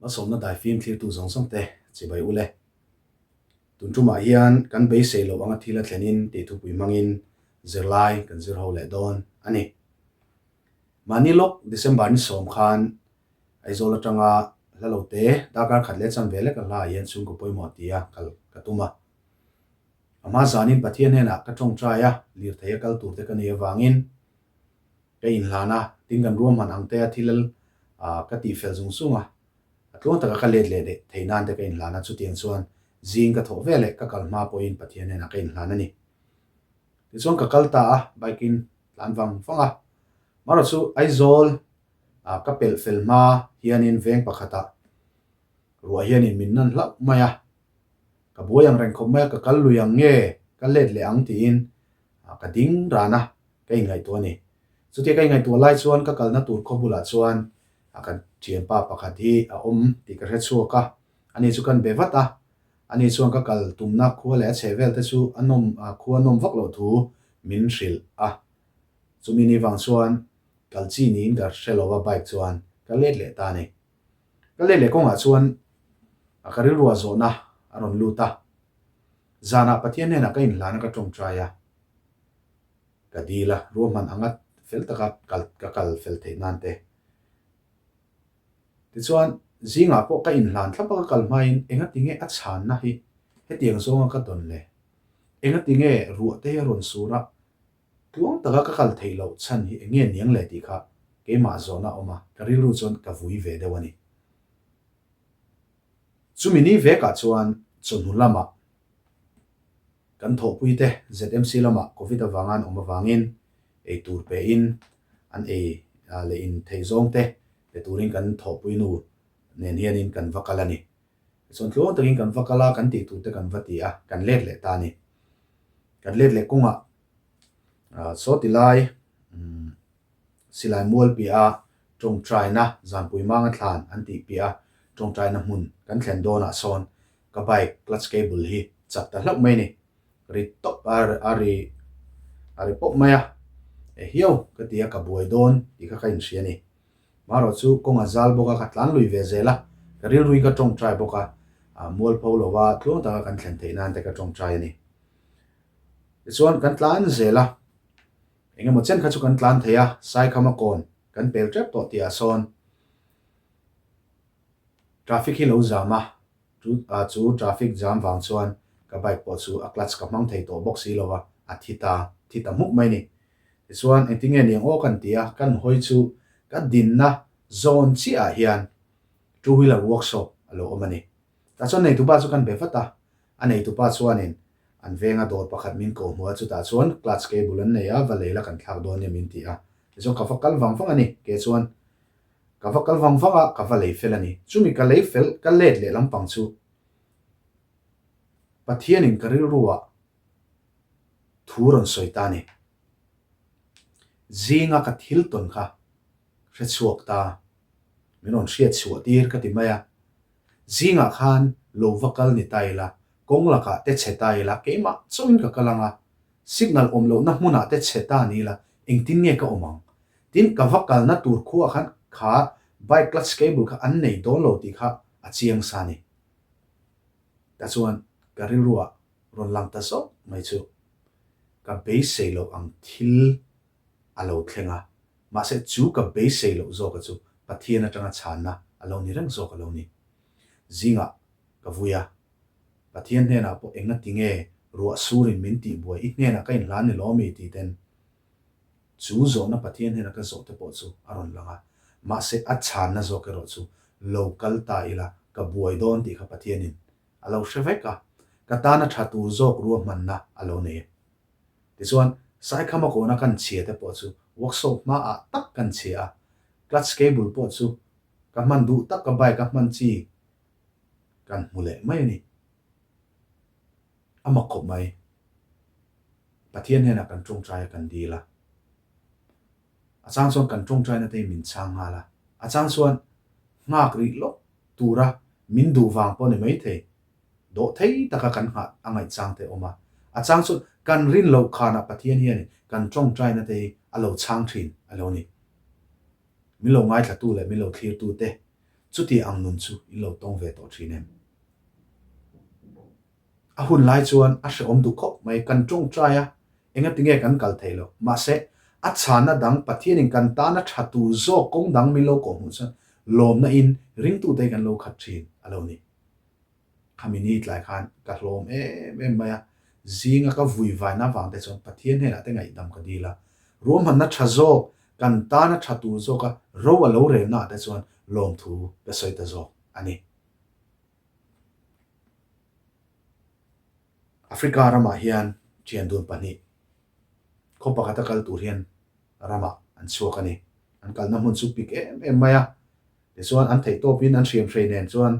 Hmasawmna daifim thlirtu zawng zawng te chibai ule. Tun tumah hian kan beisei loh anga thil a thlenin tih thupui hmangin zirlai kan zir ho leh dawn a ni. Mahni lawk December ni sawm khan Aizawl atanga hla lo te darkar khat leh chan ve lek a hla ah hian chhungkaw pawimawh tia kal ka tum a. A hma zanin Pathian hnenah ka tawngtai a, lirthei a kal tur te ka nei avangin ka inhlan a, tin kan ruahman ang te a thil ka tih fel zung zung a, a tluang taka ka let leh theih nan te ka inhlan a, chutiang chuan zing ka thawh veleh ka kal hma pawhin Pathian hnenah ka inhlan a ni. Tichuan ka kal ta a, bike in tlan vang vang a, marawh chu Aizawl ka pelh fel hma hianin veng pakhatah ruah hianin min nan hlauh mai a, ka buai ang reng khawp mai a, ka kal lui ang nge, ka let leh ang tiin ka ding ran a, ka inngaihtuah a ni. Chutia ka inngaihtuah lai chuan ka kalna tur khaw bulah chuan kan thianpa pakhat hi a awm tih ka hre chhuak a, ani chu kan be vat a, ani chuan ka kal tumna khua leh a chhe vel te chu a nawm khua nawm vak loh thu min hrilh a. Chumi ni vang chuan kal chi niin ka hre lo a bike chuan ka let leh ta a ni. Ka let leh kawngah chuan ka rilruah zawhna a rawn lut a, zanah Pathian hnenah ka inhlan a ka tawngtai a, ka dil a, ruahman anga fel taka kal ka kal fel theih nan te. Tichuan zingah pawh ka inhlan thlap a ka kal hmain engati nge a chhanna hi hetiang zawnga ka dawn le? Engati nge ruah te hi a rawn sur a, Tluang taka ka kal theih loh chhan hi eng nge niang le tih kha keimah zawhna a awm a, ka rilru chuan ka vui ve deuh a ni. Chumi ni vekah chuan chawhnu lamah kan thawhpuite ZMC lamah Covid avanga an awm avangin ei tur pein an ei leh in theih zawngte pe turin kan thawhpui nu nen hianin kan va kal a ni. Tichuan tluang takin kan va kal a, kan tih turte kan va ti a, kan let leh ta a ni. Kan let leh kawngah saw ti lai silai mual piah a tawngtaina zanpui manga thlan an tih piah a tawngtaina hmun kan thlen dawnah sawn ka bike clutch cable hi chat ta hlauh mai a ni. Ri tawp a a ri a ri pawp mai a, e hiau ka ti a ka buai dawn tih kha ka inhria a ni. Marawh chu kawng a zal bawk a, ka tlan lui ve zel a, ka rilruin ka tawngtai bawk a, mualpho lova tluang taka kan thlen theih nan te ka tawngtai a ni. Tichuan kan tlan zel a, eng emaw chen kha chu kan tlan thei a, Saikhama kawn kan pel tep tawh tihah sawn traffic hi lo zam a, chu chu traffic jam vang chuan ka bike pawh chu a clutch ka hmang thei tawh bawk si lo a, a thi ta, thi ta hmuk mai a ni. Tichuan engtin nge niang aw kan ti a, kan hawi chu ka dinna zawn chiah ah hian two wheeler workshop a lo awm a ni. Tah chuan neitupa chu kan be vat a, a neitupa chuanin an venga dawr pakhat min ko hmu a, chutah chuan clutch cable an nei a, va lei la kan thlak dawn nia min ti a. Tichuan ka va kal vang vang a ni, ke chuan ka va kal vang vang a, ka va lei fel a ni. Chumi ka lei fel, ka let leh lampang chu Pathianin ka rilruah thu rawn sawi ta a ni. Zinga ka thil tawn kha hre chhuak ta, min rawn hriat chhuah tir ka ti mai a. Zingah khan lo va kal ni ta ila, kawng lakah te chhe ta ila, keimah chauhin ka kal ang a, signal awm lohna hmunah te chhe ta ni ila, engtin nge ka awm ang? Tin, ka va kalna tur khuaah khan kha bike clutch cable kha an nei dawn lo tih kha a chiang sa a ni. Tah chuan ka rilruah rawn lang ta zawk mai chu ka beisei loh ang thil a lo thleng a, mahse chu ka beisei loh zawka chu Pathian atanga chhanna a lo ni reng zawk a lo ni. Zingah ka vui a, Pathian hnenah pawh enga tinge ruah surin min tihbuai i hnenah ka inhlan ni lawmi tih ten chu zawhna Pathian hnena ka zawh te pawh chu a rawn lang a, mahse a chhanna zawk erawh chu lo kal ta ila ka buai dawn tih kha Pathianin a lo hre vek a, ka tana tha tur zawk ruahmanna a lo nei. Tichuan, Saikhama kawna kan chhia te pawh chu workshop hmaah tak kan chhia a, clutch cable pawh chu ka hman duh tak ka bike a hman chi kan hmu leh mai a ni. A mak khawp mai. Pathian hnenah kan tawngtai a kan dil a. A chang chuan kan tawngtaina te hi min chhang nghal a, a chang chuan nghak rih lawk tura min duh vang pawh ni maithei, dawh thei taka kan nghah a ngaih chang te a awm a. A chang chuan kan rin loh khanah Pathian hianin kan tawngtaina te hi a lo chhang thin a lo ni. Min lo ngaithlatu leh min lo thlirtu te. Chuti ang nun chu in lo tawng ve tawh thin em? A hun lai chuan a hrehawm duh khawp mai, kan tawngtai a, engati nge kan kal theih loh? Mahse, a chhanna dang Pathianin kan tana tha tur zawk kawng dang min lo kawhhmuh chuan lawmna in ringtute hi kan lo khat thin a lo ni. Khami ni tlai khan ka hlawm em em mai a, zinga ka vui vaina avang te chuan Pathian hnenah te ngaihdam ka dil a, ruahmanna tha zawk, kan tana tha tur zawka ro a lo relna ah te chuan lawmthu ka sawi ta zawk a ni. Africa ramah hian thian dun pahnih khaw pakhata kal tur hian ramah an chhuak a ni. An kalna hmun chu pik em em mai a, tichuan an theihtawpin an hriamhrei nen chuan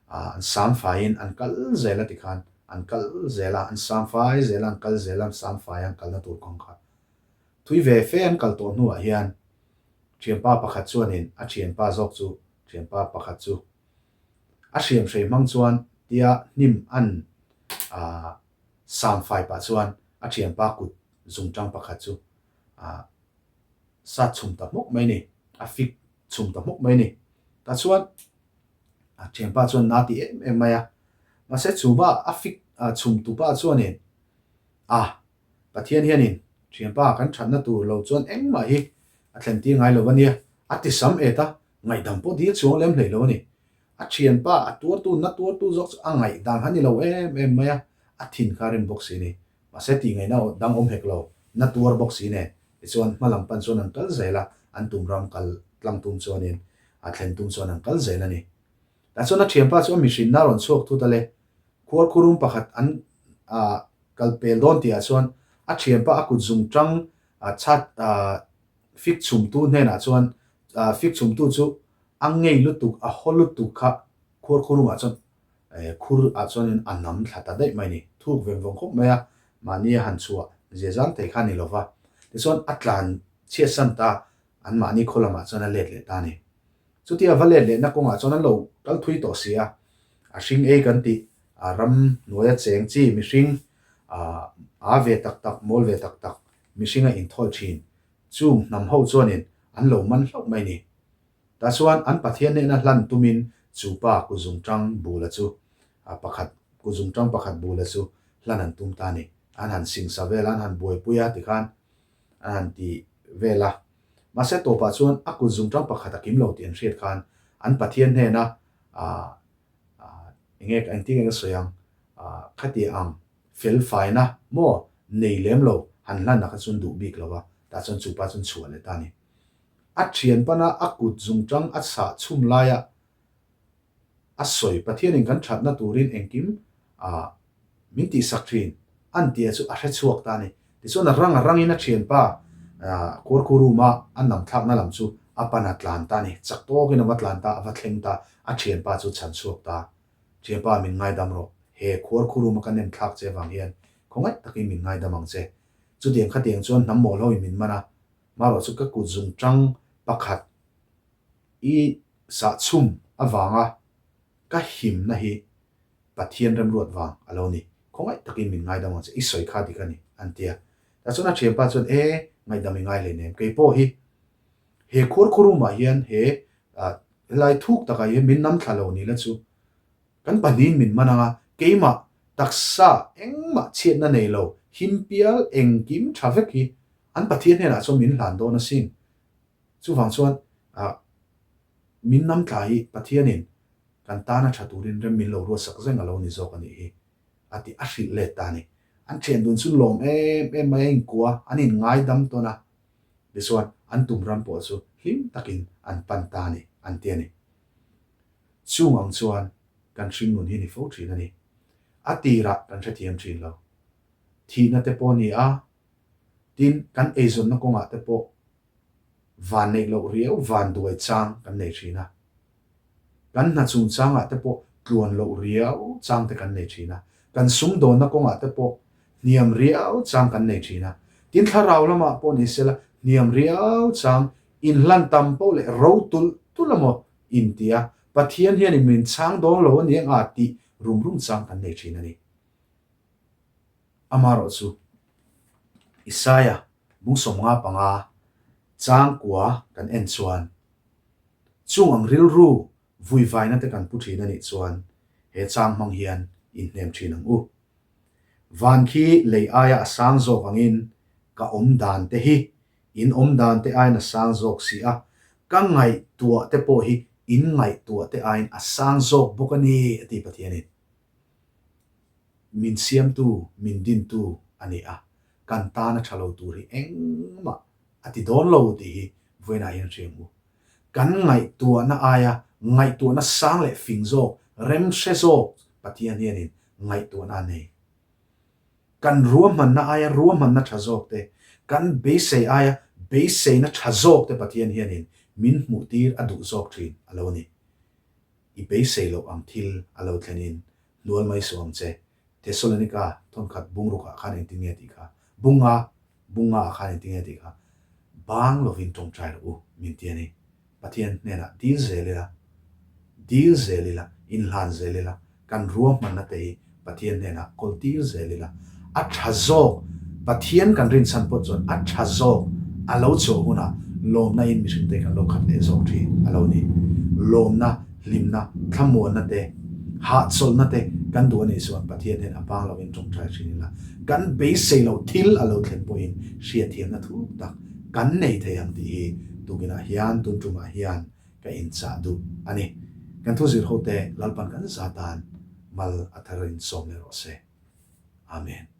an sam faiin an kal zel a tikhan an kal zel a, an sam fai zel a, an kal zel a, an sam fai a, an kalna tur kawng kha thui ve fe an kal tawh hnuah hian thianpa pakhat chuanin a thianpa zawk chu thianpa pakhat chu A hriamhrei hmang chuan tia hnim an sam fai pah chuan a thianpa kut zungtang pakhat chu a sat chhum ta hmawk mai ni, a fik chhum ta hmawk mai ni. Tah chuan a thianpa chuan na ti em em mai a, mahse chu ba a fik chhum tupa chuanin a Pathian hianin thianpa kan thatna tur lo chuan engmah hi a thlen tir ngai lo a nia, a ti sam et a, ngaihdam pawh dil chuang lem hlei lo a ni. A thianpa, a tuartu, na tuartu zawk chu a ngaihdan kha a ni lo em em mai a, a thin kha a rim bawk si a ni. Mahse tih ngaihna dang awm hek lo, na tuar bawk si nen. Tichuan hma lam pan chuan an kal zel a, an tum ram kal tlang tum chuanin a thlen tum chuan an kal zel a ni. Tah chuan a thianpa chu a mihrinna a rawn chhuak thut a le, khuarkhurum pakhat an kal pel dawn tihah chuan a thianpa a kut zung tang chhat fik chhumtu hnenah chuan fik chhumtu chu a ngei lutuk, a haw lutuk kha khuarkhurumah chuan khur ah chuanin a nam thla ta daih mai a ni. Thuk veng vawng khawp mai a, mahni a han chhuah zia zang thei kha a ni lo va. Tichuan a tlan chhiatsan ta, anmahni khaw lamah chuan a let leh ta a ni. Chutia va let lehna kawngah chuan an lo kal thui tawh si a, a hring ei kan tih, a ram hnuaia cheng chi mihring a ve tak tak, mawl ve tak tak mihringa inthawi thin chung hnam ho chuanin an lo man hlauh mai ni. Tah chuan an Pathian hnehna hlan tumin chu pa kuzungtang bula chu pakhat kuzungtang pakhat bula chu hlan an tum ta a ni. An han singsa vel a, an han buaipui a tikhan an han ti vel a. Mahse tawpah chuan a kut zungtang pakhat a kim lo tih an hriat khan an Pathian hnena enge engtin nge ka sawi ang khati ang fel faina maw nei lem lo han hlan ah kha chuan duh bik lo va, tah chuan chupa chuan chhuah leh ta a ni. A thian pana a kut zungtang a chhah chhum laia a sawi Pathianin kan thatna turin engkim min tihsak thin an tia chu a hre chhuak ta a ni. Tichuan a rang a rangin a thianpa Kuarku room-a a nam thlakna lam chu a pan a tlan ta a ni. Chak tawkin a va tlan ta, a va thleng ta, a thianpa chu chhan chhuak ta. Thianpa min ngaidam rawh, he Kuarku room-a ka nem thlak che avang hian khawngaih takin min ngaidam ang che. Chutiang khatiang chuan hnam mawl hoin min man a, marawh chu ka kut zungtang pakhat i sahchhum avanga ka himna hi Pathian remruat vang a lo ni. Khawngaih takin min ngaidam ang che, i sawi kha dik a ni, an ti a. Tah chuan a thianpa chuan, E, ngaihdam i ngai hleinem, kei pawh hi he khuarkhuarumah hian he helai thuk takah hian min nam thla lo ni la chu kan pahnihin min man ang a, keimah taksa engmah chhiatna nei lo, him pial engkim tha vek hi an Pathian hnenah chuan min hlan dawn asin. Chuvang chuan min nam thla hi Pathianin kan tana tha turin rem min lo ruatsak zeng a lo ni zawk a nih hi, a ti a hrilh let ta a ni. An thian dun chu lawm em em mai a inkua, an inngaidam tawn a, tichuan an tum ram pawh chu hlim takin an pan ta a ni, an ti a ni. Chung ang chuan kan hringnun hi ni fo thin a ni. A tirah kan hrethiam thin lo. Thihna te pawh a ni a, tin kan eizawnna kawngah te pawh van neih loh riau van duai chang kan nei thin a. Kan hna chungchangah te pawh tluan loh riau chang te kan nei thin a. Kan sumdawnna kawngah te pawh hniam riau chang kan nei thin a. Tin thlarau lamah pawh ni sela hniam riau chang inhlan tam pawh leh ro tulh tulh emaw inti a, Pathian hianin min chhang dawn lo a ni ang a tih rum rum chang kan nei thin a ni. Amaherawh chu Isaia bung 55 chang kua kan en chuan chung ang rilru. Vuivaina te kan pu thin a nih chuan he chang hmang hian inhnem thin ang u. Van khi lei aia a sang zawk angin ka awm dan te hi in awm dan te aiin a sang zawk si a, ka ngaihtuah te pawh hi in ngaihtuah te aiin a sang zawk bawk a ni, a ti Pathianin. Min siamtu, min dintu a ni a, kan tana tha lo tur hi engmah a ti dawn lo tih hi vawiinah hian hria ang u. Kan ngaihtuahna aia ngaihtuahna sang leh fing zawk, remhre zawk Pathian hianin ngaihtuahna a nei. Kan ruahmanna aia ruahmanna tha zawk te, kan beisei aia beiseina tha zawk te Pathian hianin min hmuhtir a duh zawk thin a lo ni. I beisei loh ang thil a lo thlenin hnual mai suh ang che. Thessalonika thawnkhat bungrukah khan engtin nge tih kha? Bunga Bunga ah khan engtin nge tih kha? Bang lovin tawngtai rawh u, min ti a ni. Pathian hnenah dil zel ila, dil zel ila, inhlan zel ila, kan ruahmanna te hi Pathian hnenah kawl tir zel ila, a tha zawk, Pathian kan rinchhan pawh chuan a tha zawk a lo chhuah hunah lawmna in mihring te kan lo khat leh zawk thin a lo ni. Lawmna, hlimna, thlamuanna te, hahchawlhna te kan duh a nih chuan Pathian hian a bang lovin tawngtai thin ila, kan beisei loh thil a lo thlen pawhin hriatthiamna thuk tak kan nei thei ang tih hi tukinah hian tun tumah hian ka inchah duh a ni. Kan thu zir hote Lalpan kan za tan mal a thar in sawm leh rawh se. Amen.